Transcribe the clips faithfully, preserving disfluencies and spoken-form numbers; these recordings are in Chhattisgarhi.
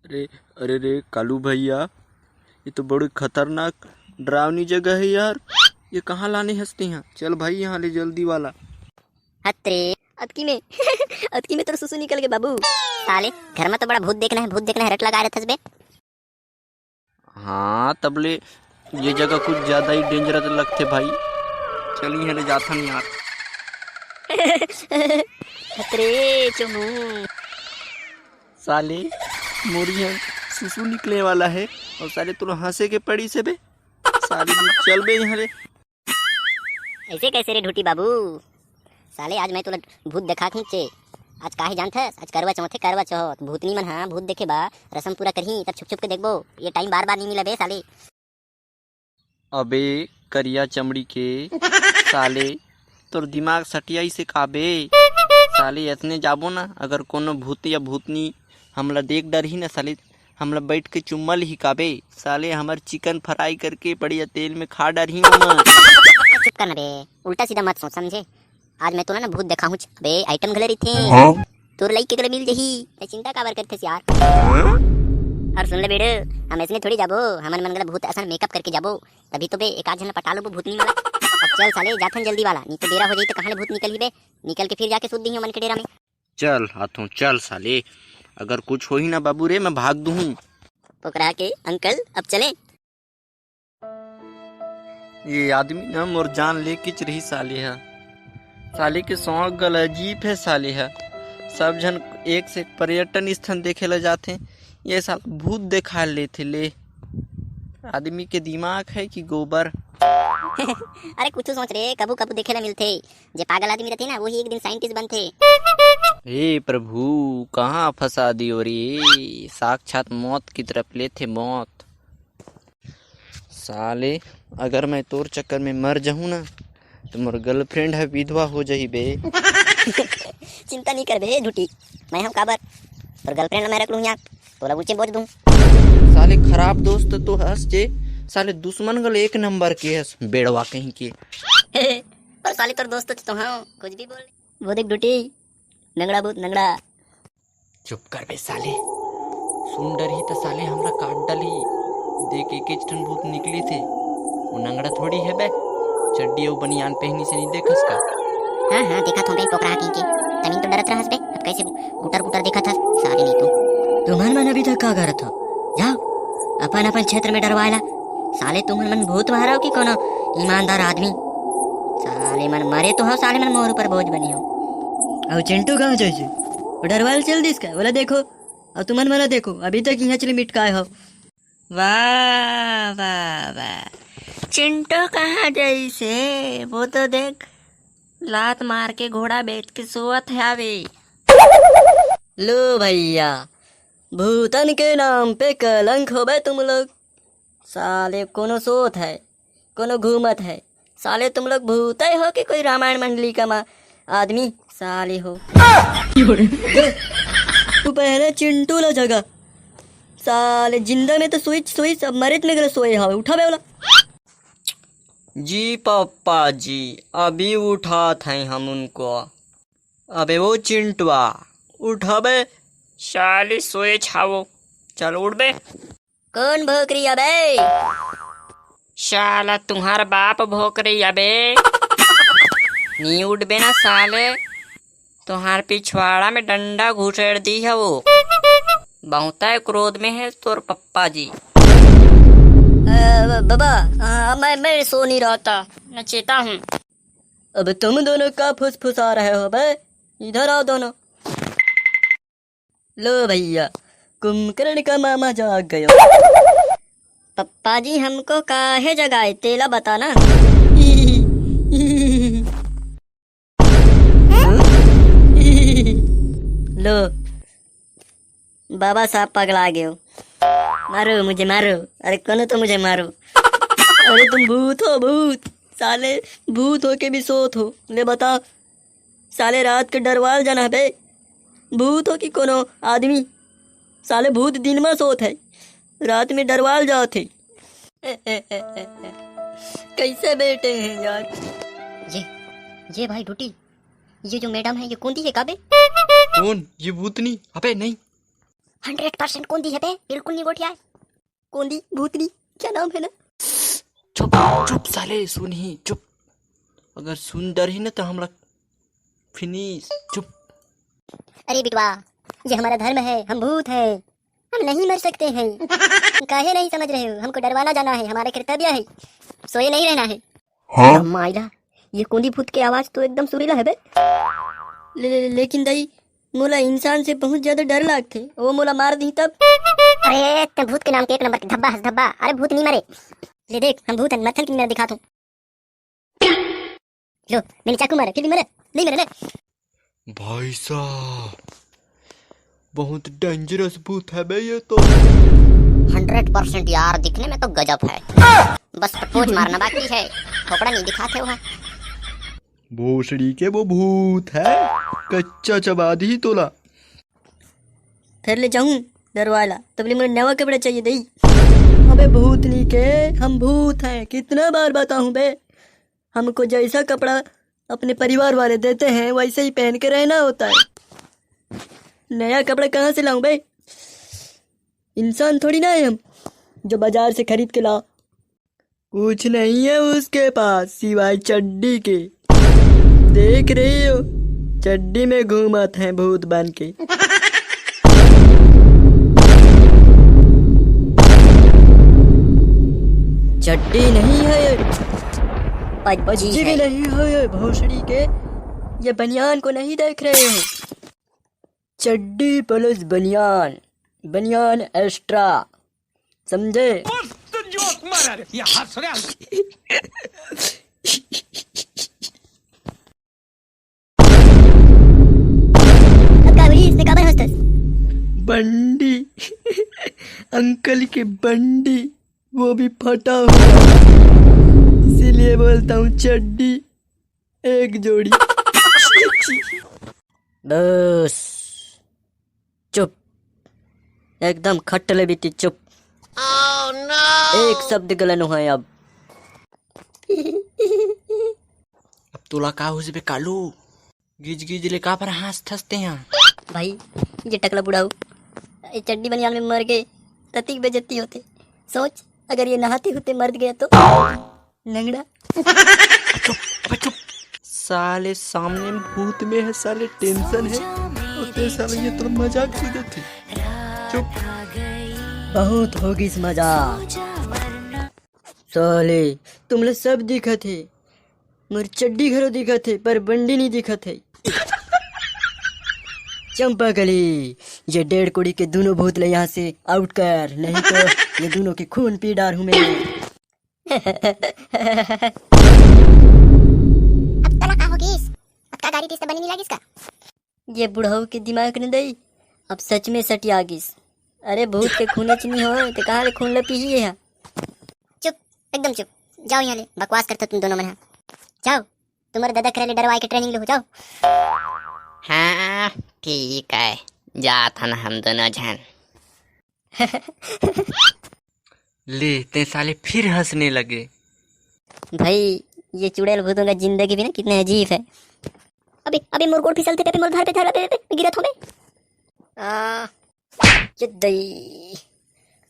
अरे, अरे रे कालू भैया, ये तो बड़ी खतरनाक डरावनी जगह है यार। ये कहाँ लाने हस तेहा? चल भाई यहाँ ले जल्दी वाला। हत रे, अतकी में अतकी में तोर सुसु निकल गे बाबू। साले, घर में तो बड़ा भूत देखना है, भूत देखना है रट लगा रहत हस बे। हाँ, तबले ये जगह कुछ ज्यादा ही डेंजरस लगथे भाई। चल यहाँ ले जाथन यार। हत रे चुमू। साले, मोर यहाँ सुसु निकले वाला है और साले तोला हंसे के पड़ी से बे। साले, चल बे यहाँ ले। ऐसे कैसे रे ढूटी बाबू? साले, आज मैं तोला भूत देखा खींचे। आज काहे जानथस? आज करवा चौथ है, करवा चौथ। भूतनी मन हा भूत देखे बा रसम पूरा करही, तब छुप छुप के देखबो। ये टाइम बार बार नहीं मिला बे साले। अबे करिया चमड़ी के साले, तोर दिमाग सटियाई से का बे? साले, अतने जाबो ना, अगर कोनो भूत या भूतनी हमला देख डरही ना साले, हमला बैठ के चुम्मा लिही काबे? साले, हमर चिकन फ्राई करके बढ़िया तेल में खा डरही ओमन। चुप कर ना बे, उल्टा सीधा मत सोच, समझे? आज मैं तोला ना भूत देखाहूं। अबे, आइटम घले रहिथे। हाँ? तोर लइक के घले मिल जही, ते चिंता काबर करथस यार? हाँ? और सुन ले बेड़े, हम ऐसने थोड़ी जाबो, हमन मन घला भूत असन मेकअप करके जाबो, तभी तो बे एक आध झन ला पटा लेबो भूतनी वाला। अब चल साले, जाथन जल्दी वाला, नहीं तो बेरा हो जाई तो कहाँ ले भूत निकलही बे? निकल के फिर जाके सूत दिही ओमन के डेरा में। चल हाथों, चल साले, अगर कुछ होही ना बाबू रे, मैं भाग दूहूं। पोकरा के अंकल, अब चलें? ये आदमी ना मोर जान लेके च रही साले हा। साले के शौक गल अजीब है साले हा। सब झन एक से एक पर्यटन स्थल देखे ला जाथे, ये साला भूत देखा लेथे ले। आदमी के दिमाग है कि गोबर? अरे कुछ सोच रे, कभू कभू देखे ला मिलथे। जे पागल आदमी रथे ना, वही एक दिन साइंटिस्ट बनथे। हे प्रभु, कहाँ फंसा दियो रे? साक्षात मौत की तरफ लेथे मौत। साले, अगर मैं तोर चक्कर में मर जाहूं ना, तो मोर गर्लफ्रेंड है विधवा हो जाही बे। चिंता नहीं कर बे ढूटी, मैं हम काबर तोर गर्लफ्रेंड ला मैं रख लूं यार, तोला ऊंचे बोझ दूं। साले, खराब दोस्त तो हस जे, साले दुश्मन गल एक नंबर के हस, बेड़वा कहीं के। पर साले तोर दोस्त तो हाँ, कुछ भी बोल। वो देख ढूटी, नंगड़ा बहुत नंगड़ा। चुप कर बे साले, सुन डरही त साले हमरा काट डालही। देख, एक एक ठन भूत निकली थे, वो नंगड़ा थोड़ी है बे, चड्डी अउ बनियान पहनी से नहीं देखस का? हाँ हाँ, देखा थो बे पोकरा कहीं के, तनिक तो डरत रहस बे, अब कैसे गुटर गुटर देखत हस साले नहीं तो। तुमन मन अभी तक का करत हो? जाओ अपन अपन क्षेत्र में डरवाए ला। साले तुमन मन भूत मारव कि कोनो ईमानदार आदमी? साले मन मरे तो हो, साले मन मोर ऊपर बोझ बने हो। अउ चिंटू कहाँ जाइसे? वो डरवाल चल दिस का? बोला देखो, अउ तुमन मन देखो, अभी तक यहाँ चले मिटकाए हो। वाह वाह वाह, चिंटू कहाँ जाइसे? वो तो देख, लात मार के घोड़ा बेच के सोवत है अभी। लो भैया, भूतन के नाम पे कलंक हो बे तुम लोग। साले कोनो सोत है, कोनो घूमत है। साले तुम लोग भूत हो कि कोई रामायण मंडली का मा-, आदमी? साले हो। तू पहले चिंटू ला जगा। साले जिंदा में तो सोई, सोई, सब मरे में गले सोए हवे। उठा बे ओला। जी पप्पा जी, अभी उठात हैं हम उनको। अबे वो चिंटुआ, उठ बे। साली सोए छावो, चल उठ बे। कौन भोंक रही है बे? साला तुम्हार बाप भोंक रही है बे। नी उठ बे ना साले, तुम्हार पिछवाड़ा में डंडा घुसेड़ दी है वो। बहुत है क्रोध में है तोर पप्पा जी। अ, बाबा, अ, मैं, मैं सो नहीं रहा था, मैं चेता हूँ। अब तुम दोनों का फुसफुसा रहे हो बे? इधर आओ दोनों। लो भैया, कुंभकर्ण का मामा जाग गयो। पप्पा जी, हमको काहे जगाए, तेला बताना। लो, बाबा साहब पगला गयो। मारो मुझे, मारो। अरे कोनो तो मुझे मारो। अरे तुम भूत हो, भूत। साले, भूत हो के भी सोत हो। ले बता, साले रात के डरवाल जाना है बे। भूत हो कि कोनो आदमी? साले भूत दिन में सोत है, रात में डरवाल जात है। कैसे बैठे हैं यार? ये, ये भाई डूटी, ये जो मैडम है, ये कौन दी है का बे? कौन? ये भूतनी? अबे नहीं। हंड्रेड परसेंट कौन दी है बे? बिल्कुल नहीं गोठिया है। कौन दी? भूतनी? क्या नाम है ना? चुप, चुप साले, सुन ही, चुप। अगर सुन डर ही ना तो हम लोग फिनिश। चुप। अरे बिटवा, ये हमारा धर्म है, हम भूत हैं, हम नहीं मर सकते हैं। काहे नहीं समझ रहे हो? हमको डरवाना जाना है, हमारा कर्तव्य है, सोए नहीं रहना है। हाँ? माइला, ये कोंदी भूत के आवाज तो एकदम सुरीला है बे। ले, ले, लेकिन दाई, मोला इंसान से बहुत ज्यादा डर लागथे, वो मोला मार दी तब। अरे ते भूत के नाम के एक नंबर के धब्बा हस धब्बा। अरे भूत नहीं मरे। ले देख, हम भूत हन, मथन की मेरा दिखा तू। लो, मैंने चाकू मारा, फिर भी मरे? नहीं मरे ना। भाई साहब, बहुत डेंजरस भूत है बे ये तो। हंड्रेड परसेंट यार, दिखने में तो गजब है, बस पोच मारना बाकी है, खोपड़ा नहीं दिखाते हुए। भोसड़ी के वो भूत है, कच्चा चबा दी तोला। फिर ले जाऊं डरवाए ला, तब ले मोला नवा कपड़ा चाहिए दई। अबे भूतनी के, हम भूत हैं, कितना बार बताऊं बे? हमको जैसा कपड़ा अपने परिवार वाले देते हैं, वैसे ही पहन के रहना होता है। नया कपड़ा कहाँ से लाऊं बे? इंसान थोड़ी ना है हम, जो बाजार से खरीद के ला। कुछ नहीं है उसके पास सिवाय चड्डी के। देख रही हो, चड्डी में घूमत हैं भूत बन के। चड्डी नहीं है ये, पज्जी पज्जी भी है। नहीं है ये भोसड़ी के। ये बनियान को नहीं देख रहे हो? चड्डी प्लस बनियान, बनियान एक्स्ट्रा, समझे? मस्त जोक मारा रे, ये हंस रहा है। अब का हुई? इसने काबर हंसतस? बंडी, अंकल के बंडी, वो भी फटा हुआ, इसीलिए बोलता हूँ चड्डी एक जोड़ी। बस, चुप, एकदम खट ले बीती, चुप। एक शब्द गलत नो है अब। अब तोला का हो जबे कालू? गिज गिज ले काबर हंसथस तेहा? भाई, ये टकला बुढ़ाऊ, ये चड्डी बनियान में मर गए, ततिक बेइज्जती होते। सोच, अगर ये नहाते हुते मर गया तो? लंगड़ा। चुप, अबे चुप। साले सामने में भूत में है, साले टेंशन है। और ते साले ये तो मजाक समझत थे। चुप। बहुत होगिस मजाक। साले, तुमला सब दिखत हे, मोर चड्डी घलो दिखत हे, पर बंडी नहीं दिखत हे। चंपा कली, ये डेढ़ कोड़ी के दोनों भूत ले यहाँ से आउट कर, नहीं तो ये दोनों के खून पी डार हूँ मैं। अब तोला का होगिस? अब का गारी दिस त बने नहीं लागिस का? ये बुढ़ऊ के दिमाग ने दई, अब सच में सटिया गिस। अरे भूत के खूने च नहीं हो, ते कहाँ ले खून ल पीही ये हा? चुप, एकदम चुप। जाओ यहाँ ले, बकवास करता तुम दोनों मन हा। जाओ, तुम्हारे दादा करे ले डरवाए के ट्रेनिंग लो, जाओ। हाँ, ठीक है, जात हन हम दोनों झन। ले, ते साले फिर हंसने लगे। भाई, ये चुड़ैल भूतों का जिंदगी भी ना कितना अजीब है। अबे, अबे, मोर गोड़ फिसलते पे, पे, मोर धर पे, धर पे, पे, पे, गिरत हो बे। आ, ये दई,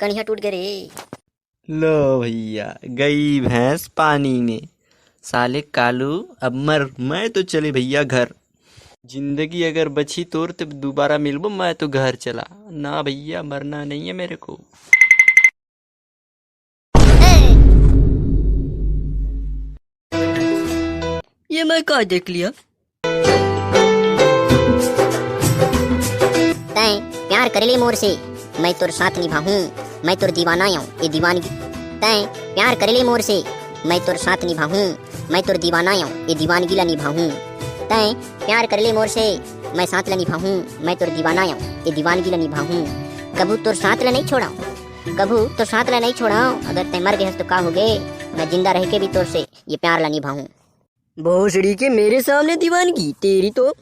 कनिहा टूट गए रे। लो भैया, गई भैंस पानी में। साले कालू, अब मर, मैं तो चले भैया घर। जिंदगी अगर बची तोर, तब दोबारा मिलबो, मैं तो घर चला। ना भैया, मरना नहीं है मेरे को। ये मैं का देख लिया? तैं प्यार करेले मोर से, मैं तोर साथ निभाहूं, मैं तोर दीवाना आऊं, ये दीवानगी। तैं प्यार करेले मोर से, मैं तोर साथ निभाहूं, मैं तोर दीवाना आऊं, ये दीवानगी ला निभाहूं। तैं प्यार करेले मोर से, मैं साथ ला निभाहूं, मैं तोर दीवाना आऊं, ये दीवानगी ला निभाहूं। कभू तोर साथ ला नहीं छोड़ाऊं, कभू तोर साथ ला नहीं छोड़ाऊं। अगर तैं मर गए हस तो का हो गए, मैं जिंदा रह के भी तोर से ये प्यार ला निभाहूं। भोसड़ी के मेरे सामने दीवानगी, तेरी तो।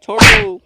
छोड़ दो।